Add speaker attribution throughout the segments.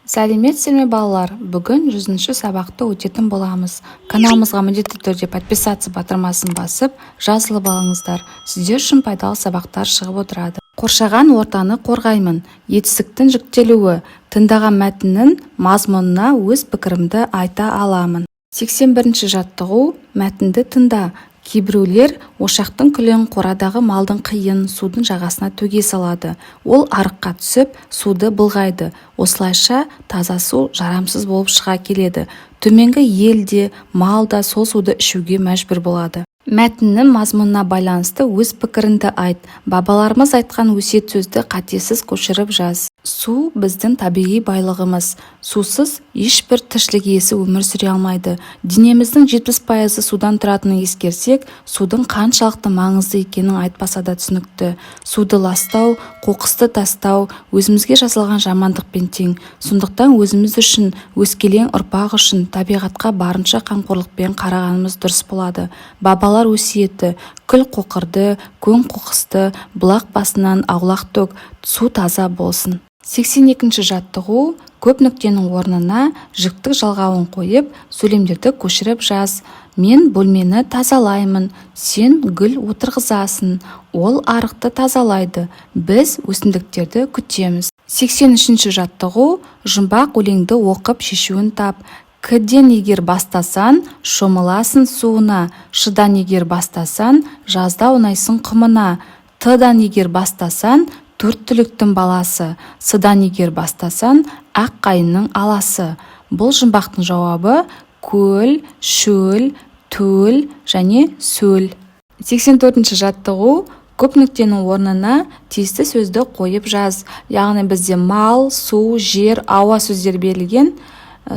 Speaker 1: Сәлеметсіздер ме, балалар! Бүгін 100-ші сабақты өтетін боламыз. Каналымызға міндетті түрде «Подписаться» батырмасын басып, жазылып алыңыздар. Сіздер үшін пайдалы сабақтар шығып отырады. Қоршаған ортаны қорғаймын. Етістіктің жіктелуі. Тыңдаған мәтіннің мазмұнына өз пікірімді айта аламын. 81-ші жаттығу. Мәтінді тыңда. Кейбіреулер ошақтың күлін, қорадағы малдың қиын судың жағасына төге салады. Ол арыққа түсіп, суды былғайды. Осылайша таза су жарамсыз болып шыға келеді. Төменгі ел де, мал да сол суды ішуге мәжбүр болады. Мәтіннің мазмұнына байланысты өз пікіріңді айт. Бабаларымыз айтқан өсиет сөзді қатесіз көшіріп жаз. Су – біздің табиғи байлығымыз. Сусыз ешбір тіршілік иесі өмір сүре алмайды. Денеміздің 70%-ы судан тұратынын ескерсек, судың қаншалықты маңызды екенін айтпаса да түсінікті. Суды ластау, қоқысты тастау өзімізге жасалған жамандықпен тең. Сондықтан өзіміз үшін, өскелең ұрпақ үшін табиғатқа барынша қамқорлықпен қарағанымыз дұрыс болады. Бабалар өсиеті: «Күл қоқырды, көм қоқысты, бұлақ басынан аулақ төк, су таза болсын». 82-ші жаттығу. Көп нүктенің орнына жіктік жалғауын қойып, сөйлемдерді көшіріп жаз. Мен бөлмені тазалаймын, сен гүл отырғызасың, ол арықты тазалайды, біз өсімдіктерді күтеміз. 83-ші жаттығу. Жұмбақ өлеңді оқып, шешуін тап. К-ден егер бастасаң, шомыласың суына, Ш-дан егер бастасаң, жазда аунайсың құмына, Т-дан егер бастасаң, төрт түліктің баласы, С-дан егер бастасаң, ақ қайыңның аласы. Бұл жұмбақтың жауабы: көл, шөл, төл және сөл. 84-ші жаттығу. Көп нүктенің орнына тиісті сөзді қойып жаз. Яғни бізде мал, су, жер, ауа сөздері берілген,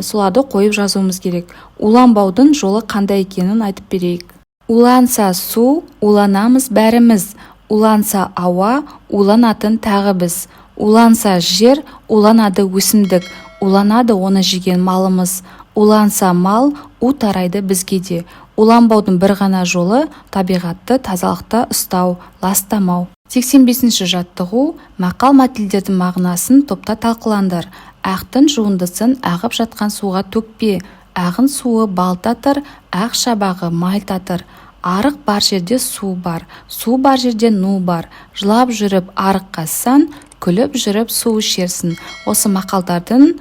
Speaker 1: соларды қойып жазуымыз керек. Уланбаудың жолы қандай екенін айтып берейік. Уланса су, уланамыз бәріміз, уланса ауа, уланатын тағы біз, уланса жер, уланады өсімдік, уланады оны жеген малымыз, уланса мал, у тарайды бізге де. Уланбаудың бір ғана жолы – табиғатты тазалықта ұстау, ластамау. 85-ші жаттығу. Мақал-мәтелдердің мағынасын топта талқылаңдар. Ақтың жуындысын ағып жатқан суға төкпе. Ағын суы бал татыр, ақ шабағы май татыр. Арық бар жерде су бар, су бар жерде ну бар. Жылап жүріп арық қазсаң, күліп жүріп су ішерсің. Осы мақалдардың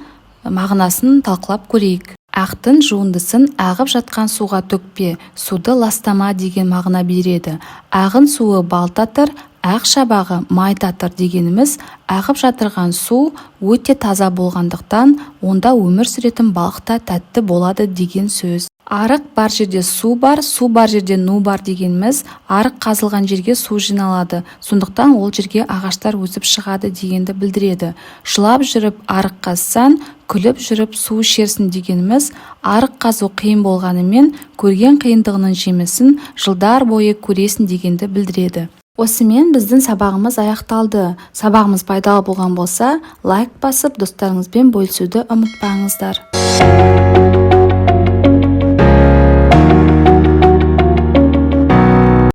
Speaker 1: мағынасын талқылап көрейік. Ақтың жуындысын ағып жатқан суға төкпе, суды ластама деген мағына береді. Ағын суы бал татыр, ақ шабағы май татыр дегеніміз – ағып жатырған су өте таза болғандықтан, онда өмір сүретін балық та тәтті болады деген сөз. Арық бар жерде су бар, су бар жерде ну бар дегеніміз – арық қазылған жерге су жиналады, сондықтан ол жерге ағаштар өсіп шығады дегенді білдіреді. Жылап жүріп арық қазсаң, күліп жүріп су ішерсің дегеніміз – арық қазу қиын болғанымен, көрген қиындығының жемісін жылдар бойы көресің дегенді білдіреді. Осымен біздің сабағымыз аяқталды. Сабағымыз пайдалы болған болса, лайк басып, достарыңызбен бөлісуді ұмытпаңыздар.